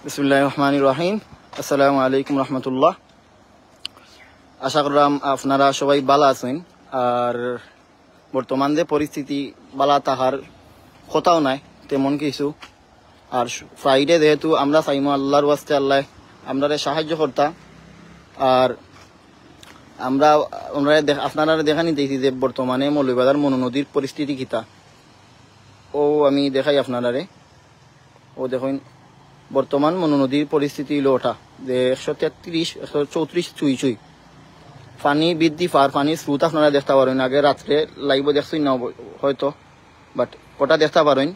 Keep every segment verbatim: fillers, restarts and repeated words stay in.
বিসমিল্লাহির রহমানির রহিম। আসসালামু আলাইকুম রহমতুল্লাহ। আশা করলাম আপনারা সবাই ভালা আছইন। আর বর্তমান যে পরিস্থিতি, ভালা থাকার কথাও নাই তেমন কিছু। আর ফ্রাইডে যেহেতু আমরা চাইমু আল্লাহর ওয়াস্তে আল্লাহ আমরারে সাহায্য করতা। আর আমরা, আমরা দেখ-, আপনারারে দেখানি দিছি যে বর্তমানে মৌলভীবাজার মনু নদীর পরিস্থিতি কিতা। ও আমি দেখাই আপনারারে। ও দেখইন, বর্তমান মনু নদীর পরিস্থিতি অইলো ওটা যে একশো তেত্রিশ, একশো চৌত্রিশ ছুঁই ছুঁই। পানি বৃদ্ধি পার, পানির স্রোত আপনারা দেখতা পারইন। আগে রাত্রে লাইভও দেখছইন না অব-, হয়তো, বাট ওটা দেখতা পারইন।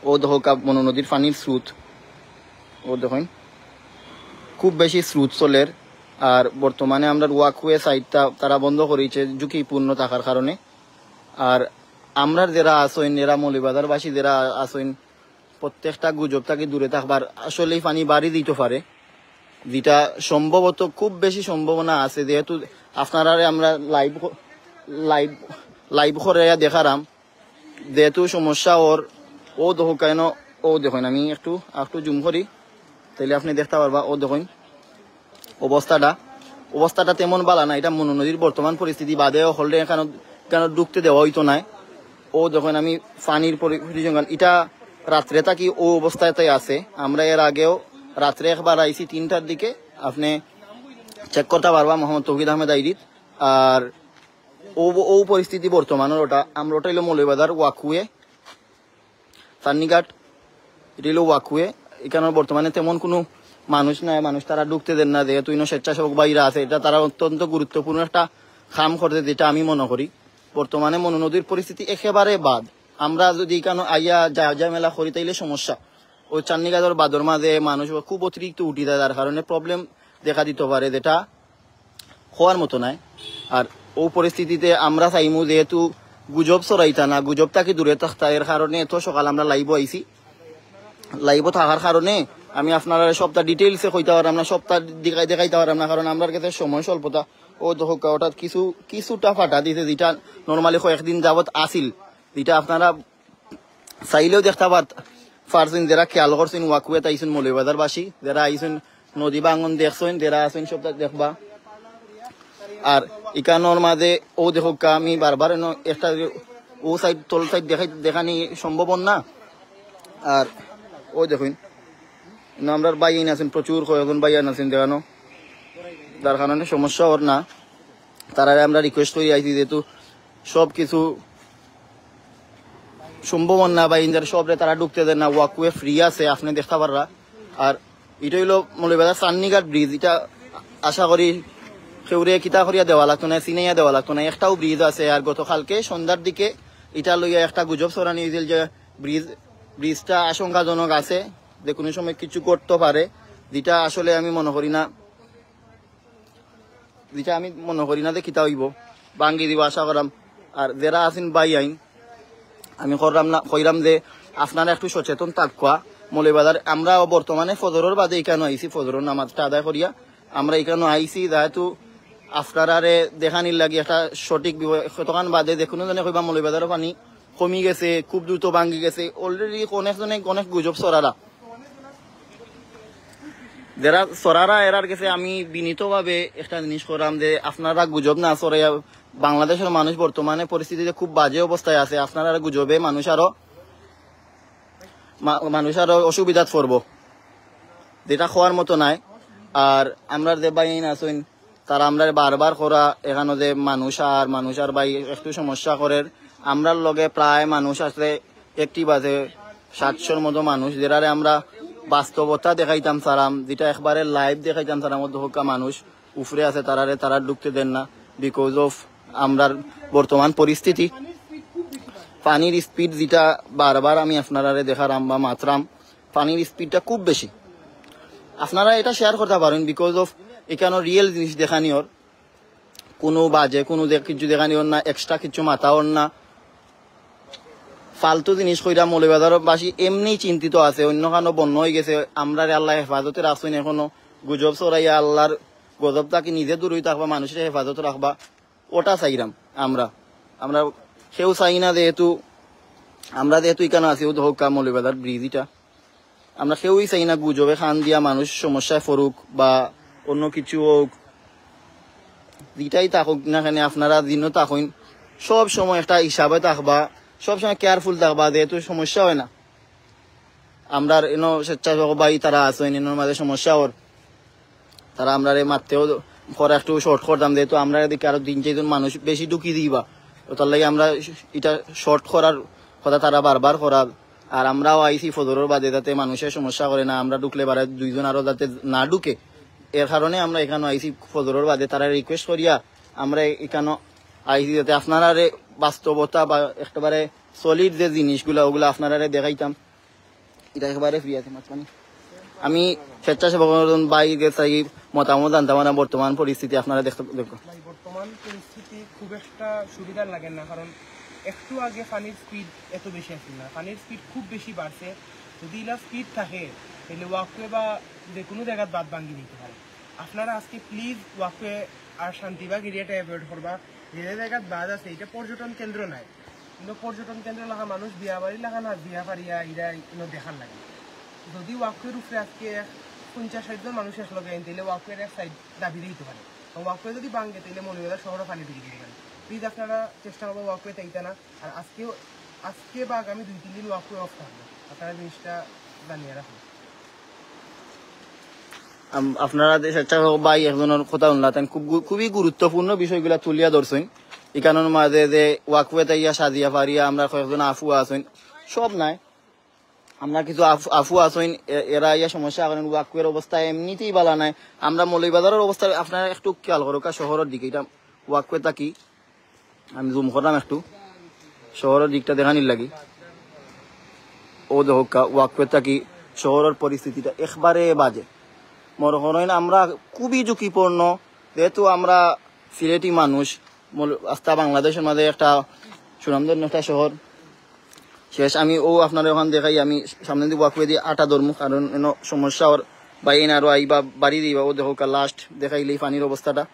ও দেখউক্কা মনু নদীর পানির স্রোত, ও দেখইন, খুব বেশি স্রোত চলের। আর বর্তমানে আমরার ওয়াকওয়ে সাইডটা তারা বন্ধ করিছে ঝুঁকিপূর্ণ থাকার কারণে। আর আমরার যেরা আছইন, এরা মৌলভীবাজারবাসী যেরা আছইন, প্রত্যেকটা গুজব থাকি দূরে থাকবার। আসলেই পানি বাড়ি দিতে পারে, যেটা সম্ভবত খুব বেশি সম্ভাবনা আছে, যেহেতু আপনারারে আমরা লাইভ ক-, লাইভ, লাইভ করাইয়া দেখারাম, যেহেতু সমস্যা ওর। ও দেখো কেন, ও দেখইন, আমি একটু, একটু জুম করি, তাইলে আপনি দেখতা পারবা। ও দেখইন অবস্থাটা, অবস্থাটা তেমন ভালা না। এটা মনু নদীর বর্তমান পরিস্থিতি বাদে হকলরে এখানো, এখানো ঢুকতে দেওয়া হইতো নায়। ও দেখইন আমি পানির পরি-, পরিসংখ্যান, এটা রাত্রে থাকি ও অবস্থাতে আছে। আমরা এর আগেও রাত্রে একবার আইছি তিনটার দিকে, আপনি চেক করতা পারবা মোহাম্মদ তৌহিদ আহমেদ আইডিত। আর ও, ও পরিস্থিতি বর্তমানে ওটা, আমরা ওটা হইলো মৌলভীবাজার ওয়াকওয়ে, চান্নিঘাট, এটা হইলো ওয়াকওয়ে। এখানে বর্তমানে তেমন কোনো মানুষ নাই, মানুষ তারা ঢুকতে দেন না, যেহেতু ইনো স্বেচ্ছাসেবক ভাইরা আছে, এটা তারা অত্যন্ত গুরুত্বপূর্ণ একটা কাম করতে, যেটা আমি মনে করি। বর্তমানে মনু নদীর পরিস্থিতি একেবারে বাদ। আমরা যদি এখানে আইয়া যা ঝামেলা করি, তাইলে সমস্যা। ওই চান্নিঘাটর বাদর মাঝে মানুষ খুব অতিরিক্ত উঠি যায়, যার কারণে প্রবলেম দেখা দিতে পারে, যেটা হওয়ার মতো নায়। আর ও পরিস্থিতিতে আমরা চাইমু যেহেতু গুজব ছড়াইতা না, গুজব থাকি দূরে থাকতা, এর কারণে এত সকাল আমরা লাইভও আইছি। লাইভও থাকার কারণে আমি আপনারা সবটা ডিটেইলসে কইতা পারলাম না, সবটা দেখাই-, দেখাইতা পারলাম না, কারণ আমরার কাছে সময় স্বল্পতা। ও দেখউক্কা, ওটা কিছু, কিছুটা ফাটা দিছে, যেটা নরমালি কয়েকদিন যাবত আছিল, যেটা আপনারা চাইলেও দেখতা পার-, পারছইন, যেরা খেয়াল করছইন, ওয়াকওয়েত আইছইন, মৌলভীবাজারবাসী, যেরা আইছইন, নদী ভাঙ্গন দেখছইন, যেরা আছইন, সবটা দেখবা। আর ইকানোর মাঝে ও দেখউক্কা, আমি বারবার এনো একটা ও সাইড, তল সাইড দেখাই, দেখানি সম্ভব না। আর ও দেখইন, ইনো আমরার ভাইয়াইন আছইন, প্রচুর কয়েকজন ভাইয়াইন আছইন দেখানো, যার কারণে সমস্যা ওর না। তারারে আমরা রিকোয়েস্ট করি আইছি, যেহেতু সব কিছু সম্ভব না বা ইঞ্জার সবরে তারা ঢুকতে দেন না, ওয়াকওয়ে ফ্রি আছে, আপনি দেখতা পাররা। আর এটা হইলো মৌলভীবাজার চান্নিঘাট ব্রিজ, এটা আশা করি কেউরে কিতা করিয়া দেওয়া লাগতো না, চিনাইয়া দেওয়া লাগতো না, একটাও ব্রিজ আছে। আর গতকালকে সন্ধ্যার দিকে এটা লইয়া একটা গুজব ছড়ানি হয়েছিল যে ব্রিজ, ব্রিজটা আশঙ্কাজনক আছে, যে কোনো সময় কিছু করতে পারে, যেটা আসলে আমি মনে করি না, যেটা আমি মনে করি না যে কিতা হইব, ভাঙ্গি দিব আশা করাম। আর যেরা আছেন ভাইয়াইন, আমি করলাম না, কইরাম যে আপনারা একটু সচেতন থাকুয়া। মৌলভীবাজার আমরা বর্তমানে ফজরর বাদে এখানে আইছি, ফজরর নামাজটা আদায় করিয়া আমরা এখানে আইছি, যেহেতু আপনারারে দেখানির লাগি একটা সঠিক বিব-, কতক্ষণ বাদে যে কোনো জনে কইবা মৌলভীবাজারও পানি কমি গেছে, খুব দ্রুত ভাঙ্গি গেছে। Already অনেক জনে অনেক গুজব ছড়ারা, যেরা ছড়ারা এরার গেছে আমি বিনীতভাবে একটা জিনিস করাম যে আপনারা গুজব না ছড়াইয়া, বাংলাদেশের মানুষ বর্তমানে পরিস্থিতিতে খুব বাজে অবস্থায় আছে। আপনারা গুজবে মানুষ আরো মা-, মানুষ আরো অসুবিধাত পড়বো, যেটা হওয়ার মতো নাই। আর আমরা যে ভাইয়াইন আছইন, তারা আমরা বারবার করা এখানো যে মানুষ আর মানুষ আর ভাই একটু সমস্যা করের। আমরার লগে প্রায় মানুষ আছে, অ্যাক্টিভ আছে সাতশোর মতো মানুষ, যেরারে আমরা বাস্তবতা দেখাইতাম চারাম, যেটা একবারে লাইভ দেখাইতাম চারাম। ও দেখউক্কা মানুষ উপরে আছে, তারারে তারা ঢুকতে দেন না, because of আমরার বর্তমান পরিস্থিতি। পানির স্পিড যেটা বারবার আমি আপনারারে দেখারাম বা মাতরাম, পানির স্পিডটা খুব বেশি। আপনারা এটা শেয়ার করতে পারেন, because of এখানে রিয়েল জিনিস দেখানি ওর, কোনো বাজে কোনো দে-, কিছু দেখানি ওর না, এক্সট্রা কিছু মাথা ওর না। ফালতু জিনিস কইরা মৌলভীবাজারবাসী এমনি চিন্তিত আছে, অন্য কানো বন্য হয়ে গেছে। আমরারে আল্লাহ হেফাজতে রাখছইন, এখনো গুজব ছড়াইয়া আল্লাহর গজব থাকি নিজে দূরই থাকবা, মানুষের হেফাজত রাখবা, ওটা চাইরাম আমরা। আমরা কেউ চাই না, যেহেতু আমরা যেহেতু এখানে আছি, ও দেখউক্কা মৌলভীবাজার ব্রিজ এটা। আমরা কেউই চাই না গুজবে কান দিয়া মানুষ সমস্যায় পড়ুক বা অন্য কিছু হোক, যেটাই থাকুক না কেন, আপনারা দিনও থাকুন, সব সময় একটা হিসাবে থাকবা, সব সময় কেয়ারফুল থাকবা, যেহেতু সমস্যা হয় না। আমরার এনো স্বেচ্ছাসেবক ভাই তারা আছইন, এনোর মাঝে সমস্যা ওর, তারা আমরারে মাততেও করা একটু শর্ট করতাম, যেহেতু আমরা এদিকে আরো তিন চারজন মানুষ বেশি ঢুকি দিবা, ওটার লাগি আমরা এটা শর্ট করার কথা তারা বারবার করার। আর আমরাও আইছি ফজরর বাদে, যাতে মানুষের সমস্যা করে না, আমরা ঢুকলে বারে দুইজন আরো যাতে না ঢুকে, এর কারণে আমরা এখানে আইছি ফজরর বাদে। তারা রিকোয়েস্ট করিয়া আমরা এখানে আইছি, যাতে আপনারারে বাস্তবতা বা একেবারে সলিড যে জিনিসগুলা, ওগুলা আপনারারে দেখাইতাম। এটা একেবারে ফ্রি আছে মাছ পানি। আমি স্বেচ্ছাসেবক ভাই যে চাই মতামত জানতাম না বর্তমান পরিস্থিতি আপনারা দেখতে দেখো। ভাই, বর্তমান পরিস্থিতি খুব একটা সুবিধার লাগে না, কারণ একটু আগে পানির স্পিড এত বেশি আছিল না, পানির স্পিড খুব বেশি বাড়ছে। যদি ইলা স্পিড থাকে, তাহলে ওয়াকওয়ে বা যে কোনো জায়গাত বাঁধ ভাঙি দিতে পারে। আপনারা আজকে প্লিজ ওয়াকওয়ে আর শান্তিবাগ এরিয়াটা অ্যাভয়েড করবা। যে যে জায়গাত বাঁধ আছে, এটা পর্যটন কেন্দ্র নাই, কিন্তু পর্যটন কেন্দ্র লাগা মানুষ বিয়া বাড়ি লাগা না, বিয়া পারিয়া এরা এগুলো দেখার লাগে। যদি ওয়াকওয়ের উপরে আজকে এক পঞ্চাশ ষাট জন মানুষ একলগে আইন, তাহলে ওয়াকওয়ের এক সাইড দাবি দিতে পারে। তো ওয়াকওয়ে যদি ভাঙে, তাহলে মৌলভীবাজার শহরও পানি ঢুকে দিতে পারে। প্লিজ আপনারা চেষ্টা করবো ওয়াকওয়ে তাইতা না। আর আজকেও, আজকে বা আগামী দুই তিন দিন ওয়াকওয়ে অফ থাকবে, আপনারা জিনিসটা জানিয়ে রাখুন। আম- আপনারা যে স্বেচ্ছাসেবক ভাই একজনের কথা শুনলা, তাই খুব গু- খুবই গুরুত্বপূর্ণ বিষয়গুলা তুলিয়া ধরছেন। ইকানোর মাঝে যে ওয়াকওয়ে তাইয়া সাজিয়া ফারিয়া আমরা কয়েকজন আফু আছেন, সব নাই, আমরা কিছু আফু, আফু আছেন, এ- এরা ইয়া সমস্যা করেন। ওয়াকওয়ের অবস্থা এমনিতেই ভালা নাই। আমরা মৌলভীবাজারের অবস্থা আপনারা একটু খেয়াল করো, কা শহরের দিকে, এটা ওয়াকওয়ে থাকি আমি জুম করলাম একটু, শহরের দিকটা দেখানির লাগি। ও দেখো কা-, ওয়াকওয়ে থাকি শহরের পরিস্থিতিটা একবারে বাজে। মনে করেন আমরা খুবই ঝুঁকিপূর্ণ, যেহেতু আমরা সিলেটি মানুষ, মূল-, আস্তা বাংলাদেশের মাঝে একটা সুনামধন্য একটা শহর। শেষ আমি ও আপনারা ওখান দেখাই, আমি সামনে দিয়ে ওয়াকওয়ে দিয়ে আটা ধরমু, কারণ এনো সমস্যা ওর বাইন আরো আইবা বাড়ি দিবা। ও দেখো কা লাস্ট দেখাইলে এই পানির অবস্থাটা।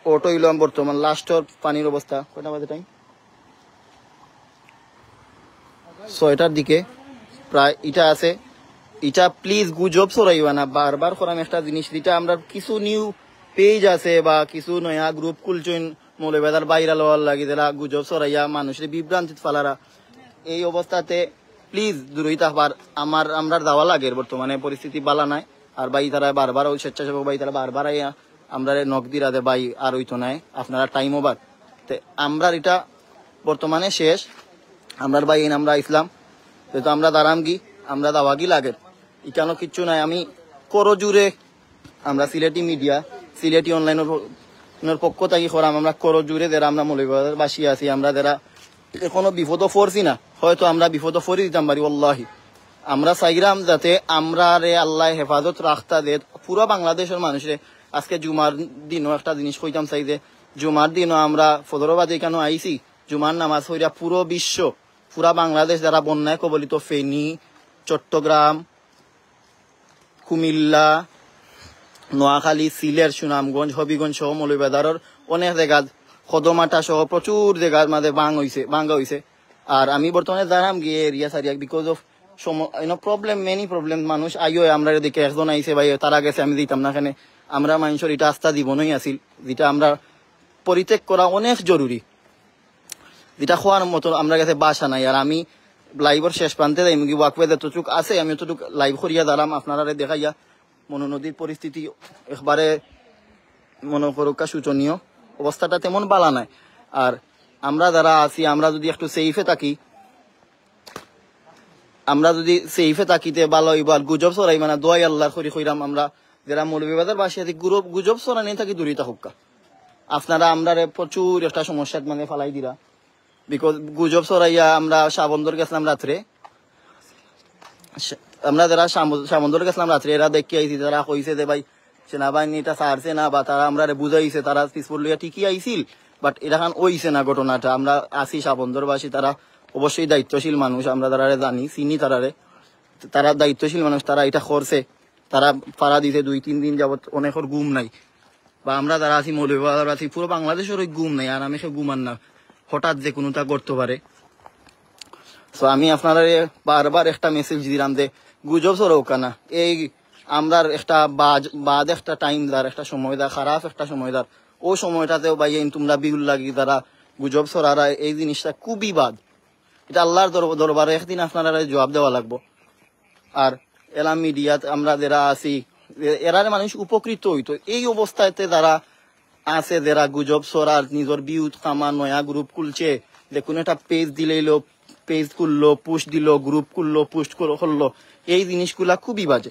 ওটা হইল বর্তমান লাস্টর পানির অবস্থা। কয়টা বাজে টাইম? ছয়টার দিকে প্রায় ইটা আছে। ইটা প্লিজ গুজব ছড়াইবা না। বারবার করাম একটা জিনিস, যেটা আমরা কিছু নিউ পেজ আছে বা কিছু নয়া গ্রুপ খুলছইন মৌলভীবাজার ভাইরাল হওয়ার লাগি, যারা গুজব ছড়াইয়া মানুষের বিভ্রান্তিত ফালারা। এই অবস্থাতে প্লিজ দূরই থাকবার। আমার, আমরার যাওয়া লাগে, বর্তমানে পরিস্থিতি ভালা নাই। আর ভাই তারা বারবার, ওই স্বেচ্ছাসেবক ভাই তারা বারবার আইয়া আমরারে নক দিরা দে, "ভাই আর হইতো নাই, আপনারা টাইম ওভার।" তে আমরার এটা বর্তমানে শেষ। আমরার ভাই এইন আমরা ইসলাম, যেহেতু আমরা দাঁড়াম কি, আমরা দাওয়া কি লাগে, ইকানো কিচ্ছু নাই। আমি করজুরে আমরা সিলেটি মিডিয়া, সিলেটি অনলাইনের প-, অনলাইনের পক্ষ থাকি করাম, আমরা করজুরে যারা আমরা মৌলভীবাজারবাসী আছি, আমরা যারা এখনো বিপদও পড়ছি না, হয়তো আমরা বিপদও পড়ি দিতাম পারি। ওল্লাহি আমরা চাইরাম যাতে আমরারে আল্লাহ হেফাজত রাখতা দে, পুরা বাংলাদেশের মানুষরে। আজকে জুমার দিনও একটা জিনিস কইতাম চাই যে জুমার দিনও আমরা ফজরবাদে এখানে আইছি, জুমার নামাজ পড়িয়া পুরো বিশ্ব, পুরা বাংলাদেশ যারা বন্যায় কবলিত, ফেনী, চট্টগ্রাম, কুমিল্লা, নোয়াখালী, সিলেট, সুনামগঞ্জ, হবিগঞ্জ সহ মৌলভীবাজারের অনেক জায়গা, কদমাটা সহ প্রচুর জায়গার মাঝে ভাঙ হইছে, ভাঙ্গা হইছে। আর আমি বর্তমানে যারাম গিয়ে এরিয়া সারিয়া because of সম-, you know, problem, many problem। মানুষ আইও, আমরা এদিকে একজন আইছে ভাই, তারা গেছে, আমি দিতাম না কেনে। আমরা মানুষের এটা আস্থা জীবনই আছিল, যেটা আমরা পরিত্যাগ করা অনেক জরুরি, যেটা খোয়ার মতো আমরা গেছে বাসা নাই। আর আমি লাইভর শেষ প্রান্তে যাই, মুগি ওয়াকওয়ে যতটুক আছে আমি অতটুক লাইভ করিয়া দাঁড়াম, আপনারারে দেখাইয়া। মনু নদীর পরিস্থিতি একবারে মনে করুকা শোচনীয়, অবস্থাটা তেমন বালা নাই। আর আমরা যারা আছি, আমরা যদি একটু সেফে থাকি, আমরা যদি সেফে থাকিতে ভালো হইব। আর গুজব ছড়াই মানে দোয়াই আল্লাহর করি কইরাম, আমরা যারা মৌলভীবাজারবাসী আছি, গুরব গুজব ছড়ানি থাকি দূরে থাকুক্কা। আপনারা আমরারে প্রচুর একটা সমস্যার মানে ফালাই দিরা, বিকজ গুজব ছড়াইয়া আমরা শাহবন্দর গেছিলাম রাত্রে। শা-, আমরা যারা শাম-, শাহবন্দর গেছিলাম রাত্রে, এরা দেখি আইছি, তারা কইছে যে ভাই সেনাবাহিনী এটা ছাড়ছে না বা তারা আমরারে বুঝাইছে, তারা পিসপোর্ট লইয়া ঠিকই আইছিল, বাট এরাখান অইছে না ঘটনাটা। আমরা আছি শাহবন্দরবাসী, তারা অবশ্যই দায়িত্বশীল মানুষ, আমরা তারারে জানি, চিনি তারারে, তারা দায়িত্বশীল মানুষ, তারা এটা করছে, তারা পাড়া দিছে দুই তিন দিন যাবত অনেকের ঘুম নাই। বা আমরা যারা আছি মৌলভীবাজার আছি, পুরো বাংলাদেশের ওই ঘুম নাই, আর আমি সে ঘুমান না, হঠাৎ যে কোনোটা করতে পারে। তো আমি আপনারারে বারবার একটা মেসেজ দিলাম যে গুজব ছড়াউক্কা না। এই আমরার একটা বাজ-, বাদ একটা টাইম যার, একটা সময় যার, খারাপ একটা সময় যার, ও সময়টাতেও ভাইয়াইন তোমরা ভিউর লাগি যারা গুজব ছড়ারা, এই জিনিসটা খুবই বাদ। এটা আল্লাহর দর-, দরবারে একদিন আপনারারে জবাব দেওয়া লাগবো। আর এলা মিডিয়াত আমরা যারা আছি, এ-, এরারে মানুষ উপকৃত হইতো। এই অবস্থাতে যারা আছে, যারা গুজব ছড়ার, নিজর ভিউ কামার, নয়া গ্রুপ খুলছে, যে কোনো একটা পেজ দিলেইলো, পেজ খুললো, পোস্ট দিল, গ্রুপ খুললো, পোস্ট কর-, করলো, এই জিনিসগুলা খুবই বাজে,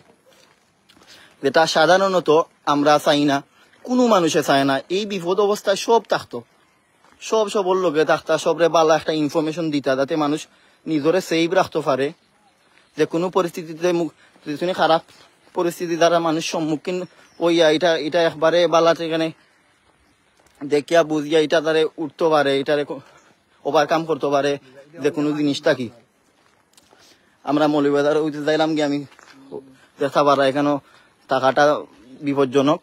যেটা সাধারণত আমরা চাই না, কোনো মানুষে চায় না। এই বিপদ অবস্থায় সব থাকতো, সব সবর লগে থাকতা, সবরে বালা একটা ইনফরমেশন দিতা, যাতে মানুষ নিজরে সেফ রাখতে পারে। যে কোনো পরিস্থিতিতে মুখ-, যে কোনো খারাপ পরিস্থিতি দ্বারা মানুষ সম্মুখীন হইয়া এটা, এটা একবারে বালা সেখানে দেখিয়া বুঝিয়া এটা তারে উঠতে পারে, এটারে ওভারকাম করতে পারে যে কোনো জিনিসটা কি। আমরা মৌলভীবাজার হইতে যাইলাম গিয়া, আমি দেখা পারা এখানে থাকাটা বিপজ্জনক।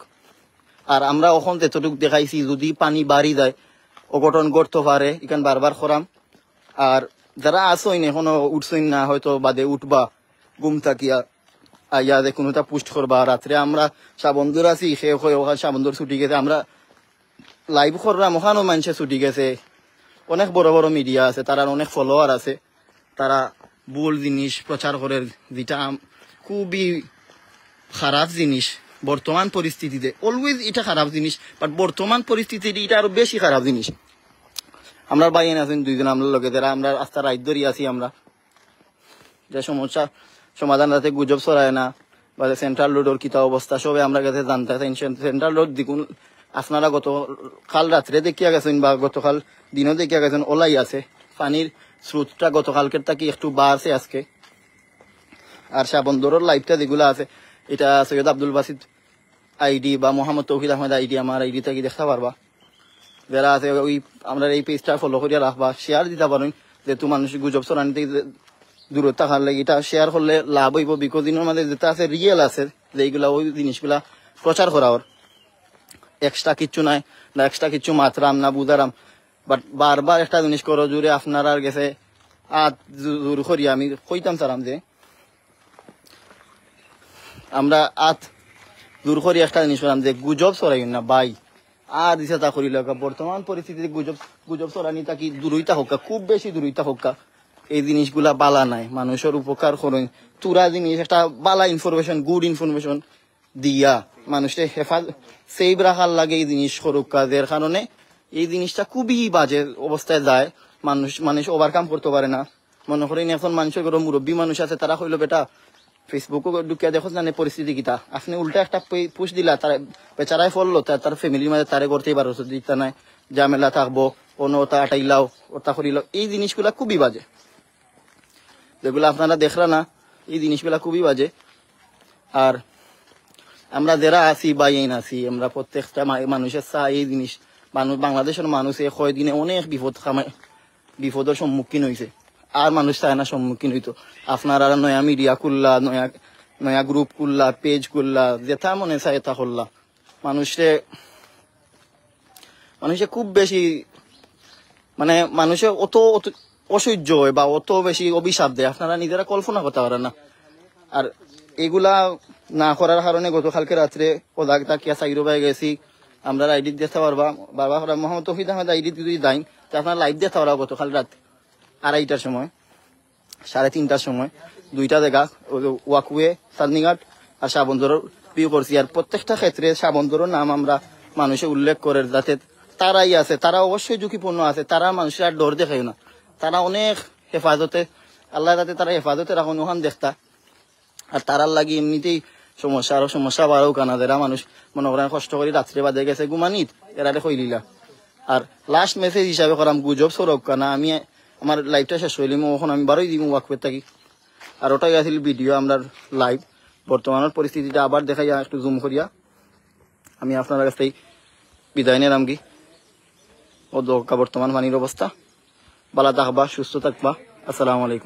আর আমরা এখন যতটুকু দেখাইছি, যদি পানি বাড়ি যায়, অঘটন ঘটতে পারে, এখান বারবার করাম। আর যারা আছইন এখনো উঠছইন না, হয়তো বাদে উঠবা ঘুম থাকিয়া, আইয়া যে কোনোটা পোস্ট করবা। রাত্রে আমরা সাবন্দর আছি, সে কয় ওখানে সাবন্দর ছুটি গেছে, আমরা লাইভ করলাম, ওখানেও মানুষে ছুটি গেছে। অনেক বড় বড় মিডিয়া আছে, তারার অনেক ফলোয়ার আছে, তারা ভুল জিনিস প্রচার করে, যেটা আম-, খুবই খারাপ জিনিস বর্তমান পরিস্থিতিতে। অলওয়েজ এটা খারাপ জিনিস, বাট বর্তমান পরিস্থিতিতে এটা আরো বেশি খারাপ জিনিস। আমরা ভাইয়াইন আছইন দুইজন আমরার লগে, যারা আমরা আস্তা রাইত ধরি আছি, আমরা যে সমস্যা সমাধান যাতে গুজব ছড়ায় না, বা সেন্ট্রাল রোডর কিতা অবস্থা, সবে আমরা কাছে জানতে চাই। সেন-, সেন্ট্রাল রোড দেখুন, আপনারা গত কাল রাত্রে দেখিয়া গেছেন বা গতকাল দিনও দেখিয়া গেছেন, ওলাই আছে। পানির স্রোতটা গতকালকের থাকি একটু বাড়ছে আজকে। আর সাবন্দরর লাইভটা যেগুলা আছে, এটা সৈয়দ আব্দুল বাসিত আইডি বা মোহাম্মদ তৌহিদ আহমেদ আইডি, আমার আইডি থাকি দেখতে পারবা। যারা আছে ওই আমরার এই পেজটা ফলো করিয়া রাখবা, শেয়ার দিতা পারইন, যেহেতু মানুষ গুজব ছড়ানি থাকি দূরত থাকার লাগি এটা শেয়ার করলে লাভ হইব। বিকজ ইনোর মাঝে যেটা আছে রিয়েল আছে, যে এইগুলা ওই জিনিসগুলা প্রচার করা ওর, এক্সট্রা কিচ্ছু নাই, না এক্সট্রা কিচ্ছু মাতরাম না বুঝারাম। বাট বারবার একটা জিনিস করো জুড়ে আপনারার গেছে আত জু-, জোর করি আমি কইতাম চারাম যে আমরা আত জোর করি একটা জিনিস করলাম যে গুজব ছড়াইন না ভাই। আর দিছে তা করি লাগা। বর্তমান পরিস্থিতিতে গুজব, গুজব ছড়ানি থাকি দূরই থাকউক্কা, খুব বেশি দূরই থাকউক্কা। এই জিনিসগুলা বালা নাই, মানুষর উপকার করইন। তুরা জিনিস একটা বালা ইনফরমেশন, গুড ইনফরমেশন দিয়া মানুষরে হেফাজ-, সেফ রাখার লাগি এই জিনিস করউক্কা, যার কারণে এই জিনিসটা খুবই বাজে অবস্থায় যায়। মানুষ, মানুষ ওভারকাম করতে পারে না। মনে করইন এখন মানুষর ঘরো মুরব্বী মানুষ আছে, তারা কইলো, "বেটা, Facebook-ও ঢুকিয়া দেখো জানে পরিস্থিতি কিতা।" আপনে উল্টা একটা পে-, পোস্ট দিলা, তারা বেচারায় ফললো, তার, তার ফ্যামিলির মাঝে তারে করতেই পারো, দিতা নাই, ঝামেলা থাকবো, অন্য ওটা আটাইলাও, ওটা করিলাও। এই জিনিসগুলা খুবই বাজে, যেগুলা আপনারা দেখরা না, এই জিনিসগুলা খুবই বাজে। আর আমরা যারা আছি, ভাইয়াইন আছি, আমরা প্রত্যেকটা মা-, মানুষের চা এই জিনিস, মানুষ, বাংলাদেশর মানুষ এই কয়দিনে অনেক বিপদ কামে, বিপদর সম্মুখীন হইছে। আর মানুষ চায় না সম্মুখীন হইতো। আপনারা নয়া মিডিয়া খুললা, নয়া, নয়া গ্রুপ খুললা, পেজ খুললা, যেটা মনে চায় এটা করলা। মানুষে, মানুষে খুব বেশি, মানে, মানুষে অত, অত অসহ্য হয় বা অত বেশি অভিশাপ দেয়, আপনারা নিজেরা কল্পনা করতে পারেন না। আর এগুলা না করার কারণে গতকালকে রাত্রে ওদাগ তাকিয়া সাইরো ভাই গেছি, আমরা আইডি দেখতে পারবা, বাবা মোহাম্মদ তৌহিদ আহমেদ আইডি যদি দেন, তো আপনারা লাইভ দেখতে পারবা গতকাল রাত আড়াইটার সময়, সাড়ে তিনটার সময়, দুইটা জায়গা, ওই যে ওয়াকওয়ে, চাঁদনীঘাট আর শাবন্দরর ভিউ করছি। আর প্রত্যেকটা ক্ষেত্রে শাবন্দরর নাম আমরা মানুষে উল্লেখ করে, যাতে তারাই আছে, তারা অবশ্যই ঝুঁকিপূর্ণ আছে, তারা মানুষের আর ডর দেখায় না, তারা অনেক হেফাজতে, আল্লাহ যাতে তারা হেফাজতে রাখুন, ওখান দেখতা। আর তারার লাগি এমনিতেই সমস্যা, আরো সমস্যা বাড়াউক্কা না, যারা মানুষ মনে করেন কষ্ট করি রাত্রে বাদে গেছে ঘুমানিত, এরারে কইলিলা। আর লাস্ট মেসেজ হিসাবে করাম, গুজব ছড়াউক্কা না। আমি আমার লাইভটা শেষ হইলিম, এখন আমি বারোই দিমু ওয়াকওয়ে থাকি। আর ওটাই আছিল ভিডিও, আমরার লাইভ। বর্তমানের পরিস্থিতিটা আবার দেখাইয়া একটু জুম করিয়া আমি আপনারার কাছ থেকে বিদায় নিলাম কি। ও দোকা বর্তমান পানির অবস্থা। ভালা থাকবা, সুস্থ থাকবা। আসসালামু আলাইকুম।